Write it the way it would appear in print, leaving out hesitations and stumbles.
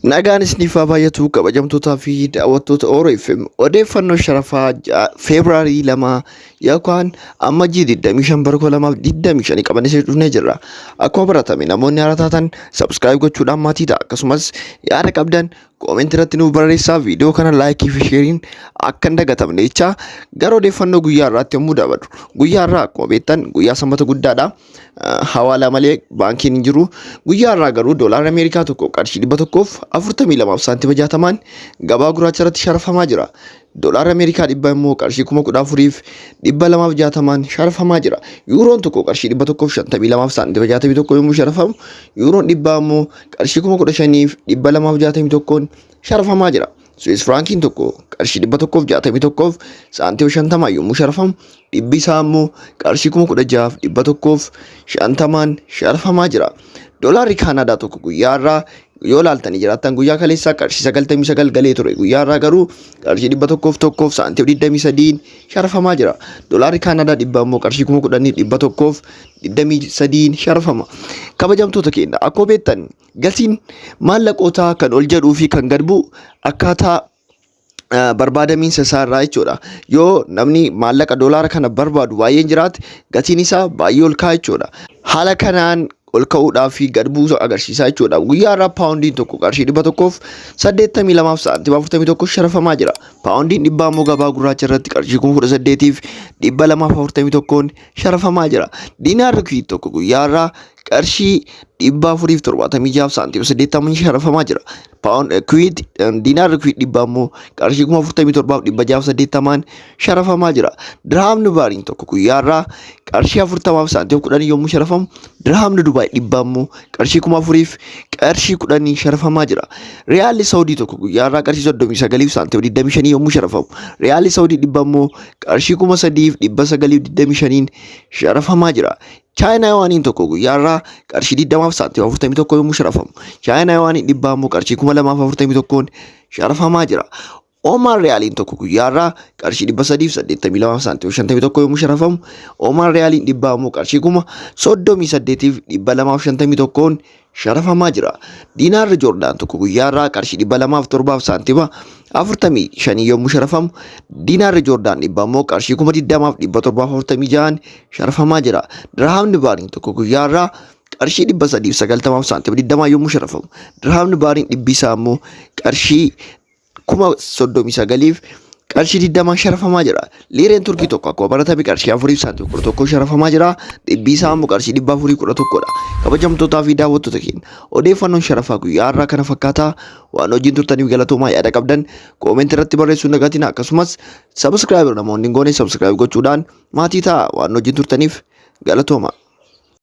Nagaan isiniif haa baay'atu kabajamtootaa fi daawwattoota Oro FM odeeffannoo sharafaa Feebruaarii 2 yookaan Ammajjii 25 bara 2025 qabannee isin dhufnee jirra. Akkuma baratame namoonni haaraa taatan subscribe gochuudhaan maatii ta'a. Akkasumas yaada qabdan koomentii irratti nuuf barreessaa, viidiyoo kana laayikii fi sheeriin akka hin dagatamne jechaa gara odeeffannoo guyyaa har'aatti yommuu dabarru, guyyaa har'aa akkuma beektan guyyaa sanbata guddaadha. Hawaalaa malee baankiin hin jiru. Guyyaa har'aa garuu doolaarri Ameerikaa tokko qarshii 142 saantima 60n gabaa gurraacha irratti sharafamaa jira. Doolaarri Ameerikaa 100 immoo qarshii 14,260n sharafamaa jira. Yuuroon tokko qarshii 152 saantima 61 yommuu sharafamu, yuuroon 100 immoo qarshii 15,261n sharafamaa jira. Swiss firaankiin tokko qarshii 161 saantima 50 yommuu sharafamu, dhibbi isaa immoo qarshii 16,150n sharafamaa jira. Doolaarri Kaanaadaa tokko guyyaa har'aa yoo laaltanii jiraattan guyyaa kaleessaa qarshii 99 galee ture. Guyyaa har'aa garuu qarshii 101 saantima 23n sharafamaa jira. Doolaarri Kaanaadaa 100 immoo qarshii 10,123n sharafama. Kabajamtoota keenya, akkuma beektan gatiin maallaqootaa kan ol jedhuu fi kan gad bu'u akkaataa barbaadamiinsa isaa irraa jechuudha. Yoo namni maallaqa doolaara kana barbaadu baay'een jiraate gatiin isaa baay'ee ol ka'a jechuudha. Haala kanaan ol ka'uudhaa fi gad buusu agarsiisaa jechuudha. Guyyaa har'aa paawundiin tokko qarshii 182 saantima 41 sharafamaa jira. Paawundiin 100 immoo gabaa gurraacha irratti qarshii 18,241n sharafamaa jira. Diinaarri Kuweet tokko guyyaa har'aa qarshii 476 saantima 80 sharafamaa jira. Kuweet diinaarri Kuweet 100 immoo qarshii 47,680n sharafamaa jira. Dirhaamni Baariin tokko guyyaa har'aa qarshii 40 saantima 10 yommuu sharafamu, dirhaamni Dubaay 100 immoo qarshii 4,000 qarshii 10 sharafamaa jira. Riyaalli Saawudii tokko guyyaa har'aa qarshii 39 saantima 25 yommuu sharafamu, Riyaalli Saawudii 100 immoo qarshii 3,925n sharafamaa jira. Chaayinaa yuwaaniin tokko guyyaa har'aa qarshii 20 saantima 41 yommuu sharafamu, Chaayinaa yuwaaniin 100 immoo qarshii 2,041n sharafamaa jira. Oomaan Riyaaliin tokko guyyaa har'aa qarshii 382 saantima 51 yommuu sharafamu, Oomaan Riyaaliin 100 immoo qarshii 38,251n sharafamaa jira. Diinaarri Joordaan tokko guyyaa har'aa qarshii 207 saantima 45 yommuu sharafamu, Diinaarri Joordaan 100 immoo qarshii 20,746n sharafamaa jira. Dirhaamni Baariin tokko guyyaa har'aa qarshii 390 saantima 20 yommuu sharafamu, Dirhaamni Baariin dhibbi isaa immoo qarshii 39,000 qarshii 20 sharafamaa jira. Liireen Turkii tokko akkuma baratame qarshii 4 saantima 11 sharafamaa jira. Dhibbi isaa immoo qarshii 411 dha. Kabajamtootaa fi daawwattoota keenya, odeeffannoon sharafaa guyyaa har'aa kana fakkaataa. Waan hojiin turtaniif galatoomaa. Yaada qabdan koomentii irratti barreessuu hin dagatina. Akkasumas subscribe namoonni hin goone subscribe gochuudhaan maatii ta'a. Waan hojiin turtaniif galatooma.